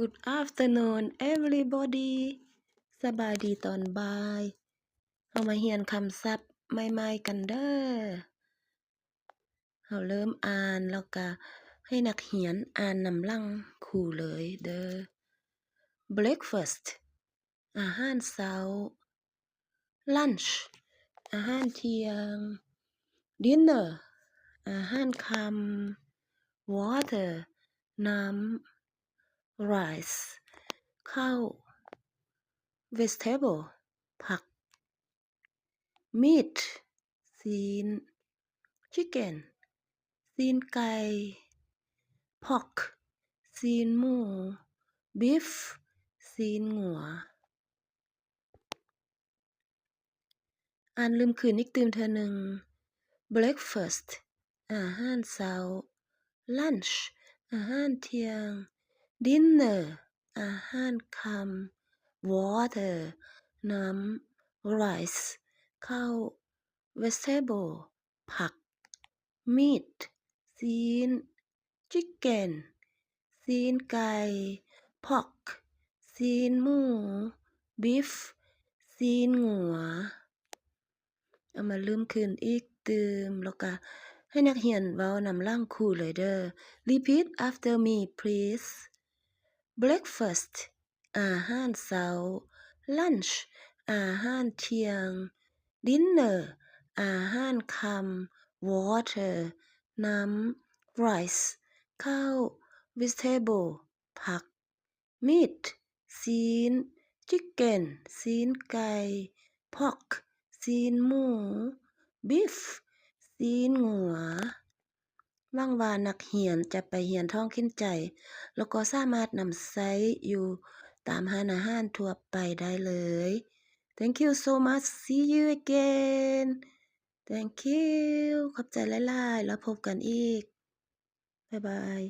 Good afternoon everybody. ສະບາຍດີຕອນບ່າຍ. ເຮົາມາຮຽນຄຳສັບໃໝ່ໆກັນເດີ້. ເຮົາເລີ່ມອ່ານ ແລ້ວກະໃຫ້ນັກຮຽນອ່ານນຳຫຼັງຄູເລີຍເດີ້. Breakfast ອາຫານເຊົ້າ. Lunch ອາຫານທ່ຽງ. Dinner ອາຫານຄ່ຳ. Water ນ້ຳ. Rice ເຂົ້າ. Vegetable ຜັກ. Meat ຊີ້ນ. Chicken ຊີ້ນໄກ່. Pork ຊີ້ນໝູ. Beef ຊີ້ນງົວ. ອ່ານລືມຄືນອີກຕື່ມເທື່ອໜຶ່ງ. Breakfast ອາຫານເຊົ້າ. Lunch ອາຫານທ່ຽງ. Dinner ອາຫານຄ່ຳ. Water ນ້ຳ. Rice ເຂົ້າ. Vegetable ຜັກ. Meat ຊີ້ນ. Chicken ຊີ້ນໄກ່. Pork ຊີ້ນໝູ. Beef ຊີ້ນງົວ. ເອົາມາລືມຄືນອີກຕື່ມ ແລ້ວກະໃຫ້ນັກຮຽນເວົ້ານຳຫຼັງຄູເລີຍເດີ້. Repeat after me please. Breakfast ອາຫານເຊົ້າ. Lunch ອາຫານທ່ຽງ. Dinner ອາຫານຄ່ຳ. Water ນ້ຳ. Rice ເຂົ້າ. Vegetable ຜັກ. Meat ຊີ້ນ. Chicken ຊີ້ນໄກ່. Pork ຊີ້ນໝູ. Beef ຊີ້ນງົວ. ຫວັງວ່ານັກຮຽນຈະໄປຮຽນທ້ອງຂຶ້ນໃຈ ແລ້ວກໍສາມາດນຳໃຊ້ຢູ່ຕາມຮ້ານອາຫານທົ່ວໄປໄດ້ເລີຍ. Thank you so much. See you again. Thank you. ຂອບໃຈຫຼາຍໆ. ແລ້ວພົບກັນອີກ. ບາຍບາຍ.